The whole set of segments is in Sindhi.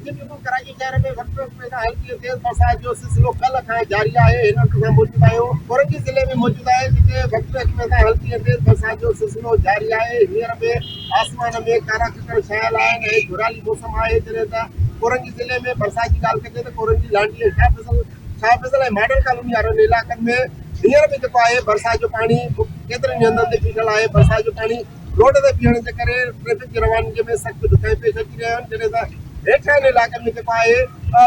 جي بلڪل ڪراچي شهر ۾ وقفي وقفي سان هلڪي ۽ تيز برسات جو سلسلو ڪلهه کان جاري آهي. هن وقت اسان موجود آهيون ڪورنگي ضلعي ۾ موجود آهي جتي وقفي وقفي سان هلڪي ۽ تيز برسات جو سلسلو جاري آهي. هينئر به آسمان ۾ ڪارا ڪڪر ڇانيل آهن ۽ گهرالي موسم آهي. جڏهن ته ڪورنگي ضلعي ۾ برسات جي ڳالهه ڪجي ته ڪورنگي، لانڍي ۽ شاهه فيصل شاهه فيصل ۽ ماڊل ڪالوني وارن علائقن ۾ هينئر به جيڪو آهي برسات جو پاڻي ڪيترن ئي هنڌن تي بيٺل آهي. برسات جو پاڻي روڊ تي بيهڻ جي ڪري ٽريفڪ جي روانگي ۾ سخت ڏکيائي پيش اچي رهيون آهن، جڏهن ته هيٺاهين علائقن ۾ جيڪو آهي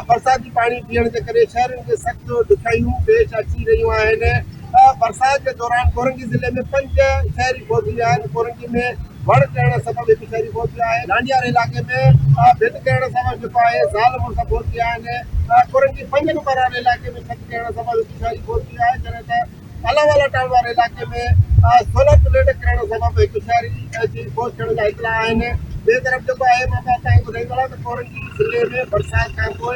برساتي پاڻي بيهڻ جي ڪري شهرين کي سخت ڏکيائيون پيش اچي رهيون آهن. برسات جي دوران ڪورنگي ضلعي ۾ پنج شهري فوت ٿي ويا آهن، ڪورنگي ۾ وڻ ڪرڻ سبب هڪ شهري فوت ٿيو آهي، لانڍيار علائقي ۾ ڀت ڪرڻ سبب جيڪو آهي زال مڙس فوت ٿي ويا آهن، ڪورنگي پنج نمبر واري علائقي ۾ ڇت ڪرڻ سبب هڪ شهري فوت ٿي ويو آهي، جڏهن ته الاوالا ٽائون واري علائقي ۾ سولر پليٽ ڪرڻ سبب هڪ شهري جي فوت ٿيڻ جا اطلاع آهن. ٻئي طرف جيڪو آهي مان توهان کي ٻڌائيندو هلان ته ڪورنگي ضلعي ۾ برسات کانپوء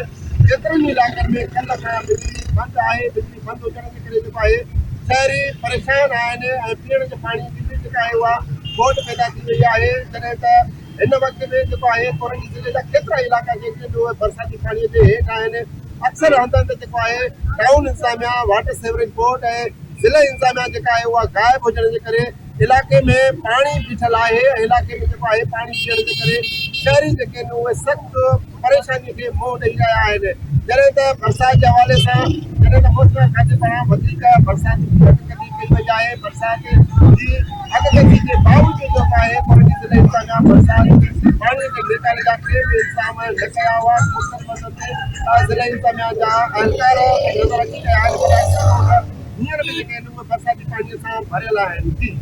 ڪيترن ئي علائقن ۾ ڪلهه کان بجلي بند آهي، بجلي بند هجڻ جي ڪري جيڪو آهي شهري پريشان آهن ۽ پيئڻ جي پاڻي جي به جيڪا آهي اها کوٽ پيدا ٿي وئي آهي، جڏهن ته هن وقت به جيڪو آهي ڪورنگي ضلعي جا ڪيترا علائقا جيڪي آهن اهي برساتي پاڻي جي هيٺ آهن، اڪثر هنڌن تي جيڪو آهي ٽائون انتظاميا، واٽر سيوريج بورڊ ۽ ضلعي انتظاميا جيڪا آهي اها غائب هجڻ جي ڪري علائقي ۾ پاڻي بيٺل آهي ۽ علائقي ۾ جيڪو آهي پاڻي بيهڻ جي ڪري شهري جيڪي آهن اهي سخت پريشاني کي منهن ڏئي رهيا آهن، جڏهن ته برسات جي حوالي سان جڏهن ته موسميات کاتي پاران وڌيڪ برسات جي اڳڪٿي ڪئي وئي آهي، برسات جي اڳڪٿي جي باوجود جيڪو آهي ڪورنگي ضلعي انتظاميا برسات پاڻي جي نيڪالي جا ڪي به انتظام نه ڪيا هئا، مختلف هنڌن تي ضلعي انتظاميا جا اهلڪار نظر اچي رهيا آهن پر اڪثر روڊ هينئر به جيڪي آهن اهي برساتي پاڻي سان ڀريل آهن. جي.